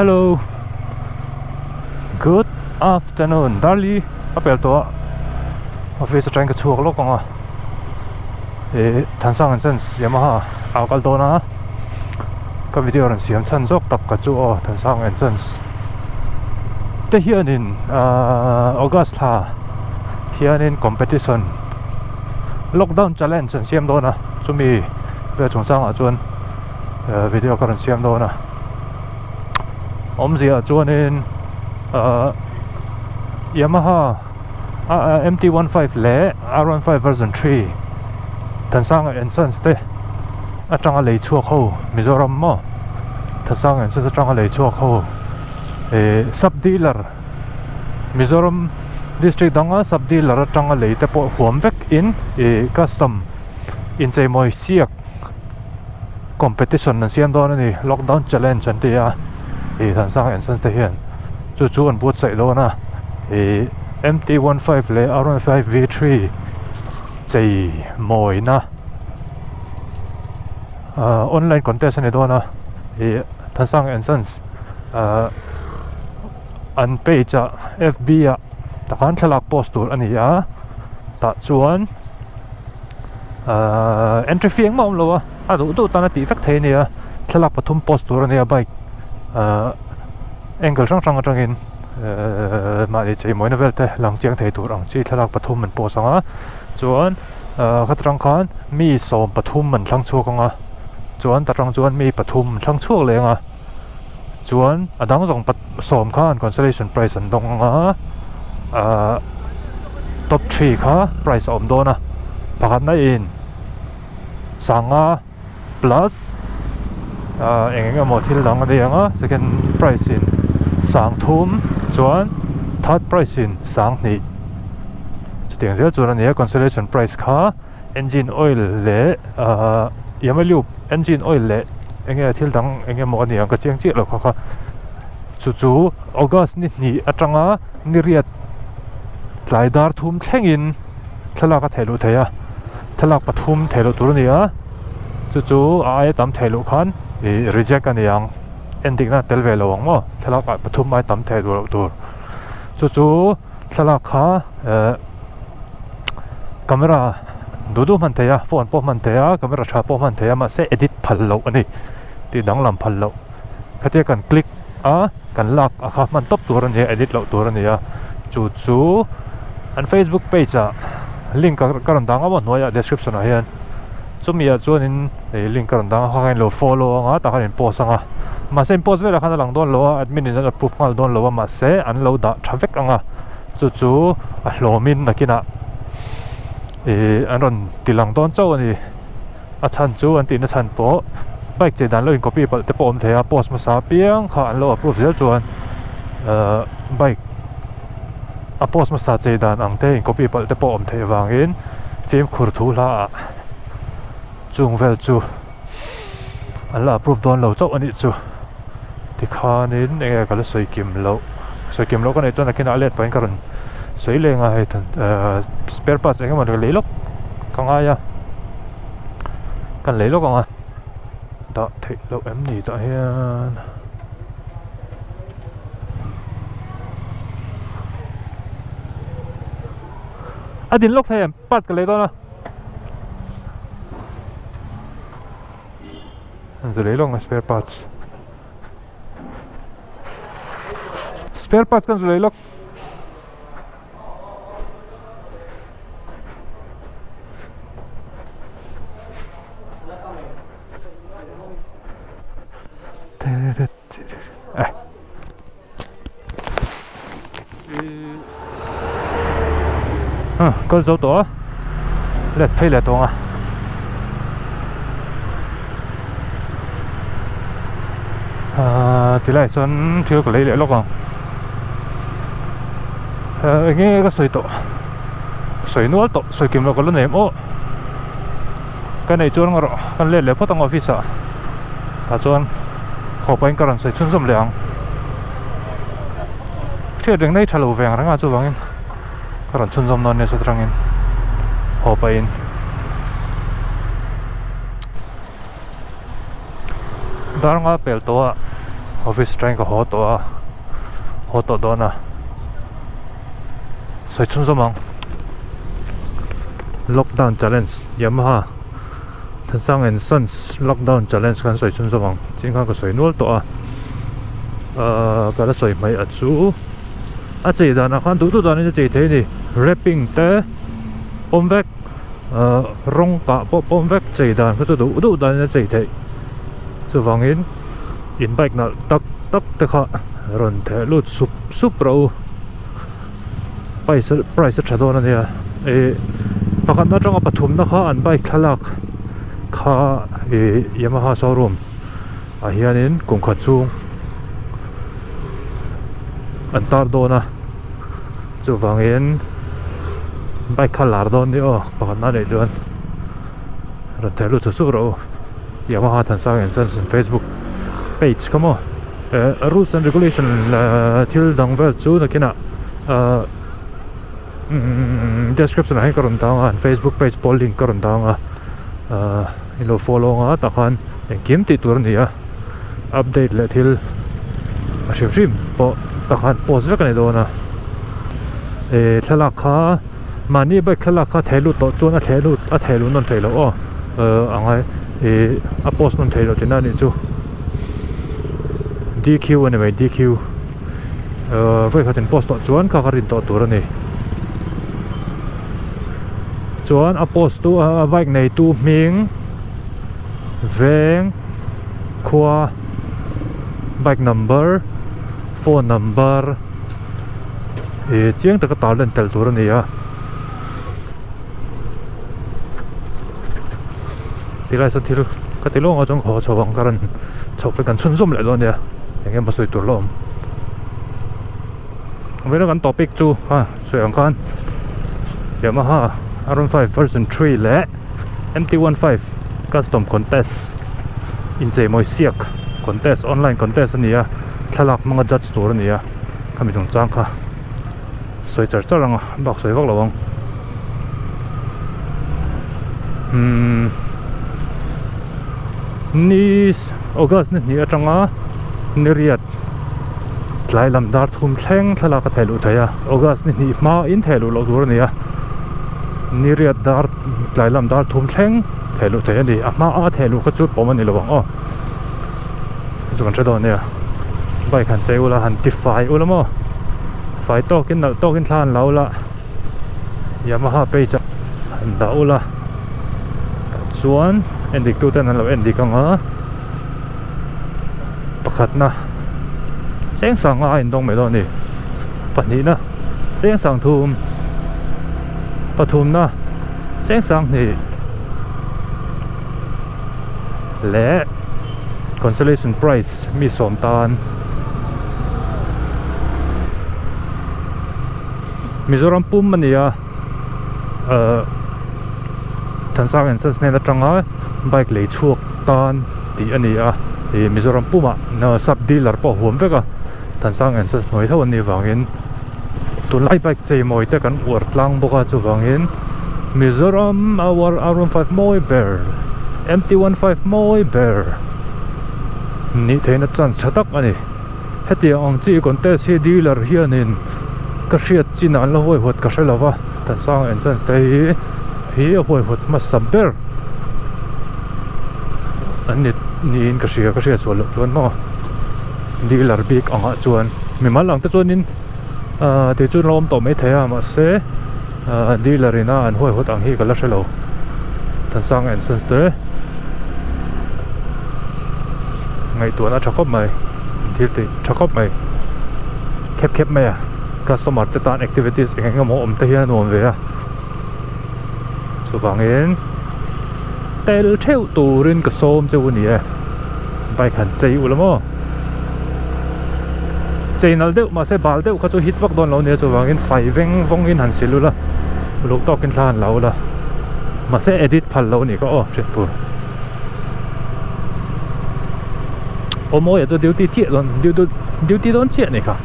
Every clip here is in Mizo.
Hello Good afternoon Darli a pel tawh a office atangin ka chhuak lawk ang a ih Thansang and Sons Yamaha a kal dawn a ka video rawn siam chhan zawk tak ka chu aw Thansang and Sons te hianin ahh August thla hianin competition lockdown challenge an siam dawn a chumi vel chungchangah chuan video ka rawn siam dawn a awmzia chuanin ahh Yamaha M T one five leh R one five version three Thansanga and Sons te atanga lei chhuak ho Mizoram maw Thansanga and Sons atanga lei chhuak ho eh sub dealer Mizoram district danga sub dealer atanga lei te pawh huam vek in ih custom incheimawi siak competition an siam dawn a ni lockdown challenge an ti a ih Thansanga and Sons te hian chu chu an buatsaih dawn a ih M T one five leh R one five V three chei mawina ahh online contest a ni dawn a ih Thansanga and Sons ahh an page ah F B ah takhan thlalak post tur a ni a tah chuan. Ahh entry fee engmah a awm lo a a duh duh tan a tih vek thei a nia thlalak pathum post tur a nia bike ahh angle hrang hrang atangin ehh mahni cheimawina vel te lang chiang thei tur ang chi thlalak pathum an post ang a chuan ahh kha tang khan mi sawm pathum an thlang chhuak ang a chuan ta tang chuan mi pathum an thlang chhuak leh ang a chuan a dang zawng sawm khan consolation prize an dawng ang a ahh top three kha prize a awm dawn a pakhatna in sanga plus ahh eng eng emaw thil dang a nei ang a second prize in sang thum chuan third prize in sang hnih chutiang zel chuan a ni a consolation prize kha. Engine oil leh ahh Yamaha engine oil leh eng nge thil dang eng emaw a ni ang ka chiang chiah lo kha kha chu chu August ni hnih atanga ni riat tlai dar thum thlengin thlalak a theih loh theih a thlalak pathum theih loh tur a ni a chu chu a aia tam theih loh khan ih reject a ni ang endik na tel ve lo ang maw thlalak ah pathum aia tam theih loh tur chu chu thlalak kha eh. Camera duh duh hman thei a phone pawh hman thei a camera tha pawh hman thei a mahse edit phal loh a ni tih danglam phal loh khatia kan click a kan lak a kha hman tawp tur a ni a edit loh tur a ni a chu chu an facebook page ah link ka rawn dang a hnuaiah description ah hian chumi ah chuanin ih link ka rawn dang a kha khan in lo follow ang a tah khan in post ang a mahse in post velah khan a lang dawn lo a admin in an approve nghal dawn lo a mahse an lo dah tha vek ang a. Chu chu a hlawmin nakinah ih an rawn ti lang dawn chauh a ni. A chhan chu an tihna chhan pawh bike chei dan lo in copy palh te pawh awm thei a, post hmasa apiang kha an lo approve zel chuan ahh bike a post hmasa chei dan ang te in copy palh te pawh awm theih vangin fimkhur thu hla ah chung vel chu an la approve dawn lo chauh a nih chu tikhanin enge ka la sawi kim loh sawi kim loh ka neih chuan nakinah a let pahin ka rawn sawi leng a hei ehh spare parts eng emaw ka lei lawk ka ngai a kan lei lawk ang a dah theih loh em ni tah hian. A din lawk thei em part ka lei dawn a. Zalei lawng a spare parts spare parts kan zalei lawk kal zo tawh a let phei leh tawng a ahh tilai chuan thil ka lei leh lawk ang ehh eng nge ka sawi tawh sawi nual tawh sawi kim loh ka la nei em aw ka neih chuan erawh kan let leh phawt ang office ah tah chuan haw pahin ka rawn sawi chhunzawm leh ang hriat reng nei tha lo ve ang reng a chuvangin ka rawn chhunzawm dawn nia chutangin haw pahin dar nga pel tawh a. Office atangin ka haw tawh a, haw tawh dawn a, sawi chhunzawm ang. Lockdown challenge Yamaha Thansang and Sons lockdown challenge khan sawi chhunzawm ang chin khan ka sawi nual tawh a, ahh ka la sawi hmaih a chu a chei danah khan duh duh danin a chei thei a ni, wrapping te awm vek ahh rawng kah pawh pawm vek chei dan kha chu duh duh danin a chei theih chuvangin in bike nalh tak tak te kha rawn theh lut sup sup rawh u price price a tha dawn a nia ih pakhatna atanga pathumna kha an bike thlalak kha ih Yamaha showroom ah hianin kum khat chhung an tar dawn a chuvangin bike kha lar dawn nia aw pakhatna a neih chuan rawn theh lut sup sup rawh u. Yamaha Thansang and Sons in Facebook page kha maw eh rules and regulation thil dang vel chu nakinah ah umm description ah hian ka rawn dang a an Facebook page pawh link ka rawn dang a ah in lo follow anga tah khan engkim tih tur a ni a update leh thil a hrim hrim pawh tah khan post vek a ni dawn a eh thlalak kha. Mahni bike thlalak kha theh lut tawh chuan a thleh lut a theh luh nawn theih loh aw a ngai ih a post nawn theih loh tihna a nih chu DQ a ni mai DQ vawi khatin post tawh chuan kha kha rin tawh tur a ni chuan a post tu a bike neitu hming veng khua bike number phone number. Ih chiang taka tar lan tel tur a ni a tilai sawn thil ka ti lawng a chuan ka haw chho ang ka rawn chho phei kan chhunzawm leh dawn nia eng emaw sawi tur la awm vawiin a kan topic chu a sawi ang khan Yamaha R 15 version 3 leh M T 15 custom contest incheimawi siak contest online contest a ni a thlalak hmanga judge tur a ni a. Khami chungchang kha sawi char char ang a bak sawi vak lo ang umm ni august ni hnih atanga ni riat tlai lam dar thum thleng thlalak a theh luh theih a august ni hnih hma in theh luh loh tur a ni a ni riat dar tlai lam dar thum thleng theh luh theih a ni a hma a theh luh kha chu pawm a ni lo ang aw. Chu kan hre dawn nia bike han chei ula han ti fai ula maw fai tawkin nalh tawkin thla an la ula Yamaha page ah han dah ula tah chuan en dik tu ten an lo en dik ang a pakhatna cheng sang a indawng mai dawn a ni pahnihna cheng sang thum pathumna cheng sang hnih. Leh consolation prize mi sawm tan Mizoram pum a ni a ahh Thansang and Sons hnen atanga bike lei chhuak tan tih a ni a ih Mizoram pumah sub dealer pawh a huam vek a Thansang and Sons hnuai tho an nih vangin tunlai bike cheimawi te kan uar tlang bawk a chuvangin Mizoram a uar R 15 mawi ber M T 15 mawi ber nih theihna chance tha tak a ni hetiang ang chi contest hi dealer hianin ka hriat chin ah an la huaihawt ka hre lova Thansanga and Sons te hi hi a huaihawt hmasa ber an ni niin ka hria ka hriat sual loh chuan maw. Dealer bik angah chuan mimal ang te chuanin ahh tih chu an lo awm tawh maithei a mahse ahh dealer ina an huaihawt ang hi ka la hre lo Thansanga and Sons te ngaihtuahna a tha khawp mai thil tih tha khawp mai khep khep mai a customer te tan activities eng eng emaw awm te hian a nuam ve a chuvangin tel theuh turin ka sawm cheu a ni e bike han chei ula maw chei nalh deuh mahse bal deuh kha chu hit vak dawn lo nia chuvangin fai veng vawng in han sil ula uluk tawkin thla han la ula mahse edit phal loh a nih kha aw hriat tur aw mawiah chu duty chiah dawn duty dawn chiah a nih kha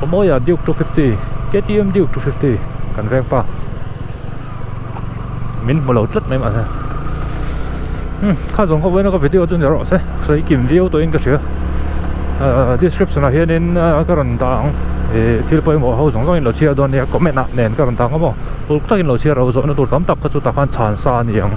aw mawiah duke 250 K T M duke 250 kan veng pa. Min hmu lo tlat mai mahse umm kha zawng kha vawiin a ka video chu ni rawh se sawi kim viau tawhin ka hria. Description ah hianin ka rawn dah ang ih thil pawimawh ho zawng zawngin lo chhiar dawn nia comment ah nen ka rawn dah ang a maw uluk takin lo chhiar ro zawhna tur tam tak kha chu tah khan chhan sa a ni ang.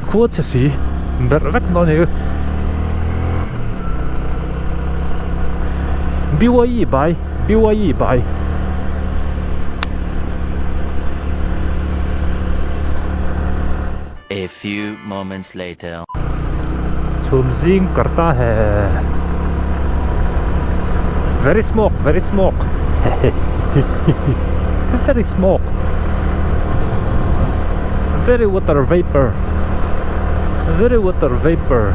Khua chhe si berh vek dawn a ni. BYE bai BYE bai. A few moments later. Chhum zing karta he Very smoke very smoke Very smoke Very water vapor Very water vapor.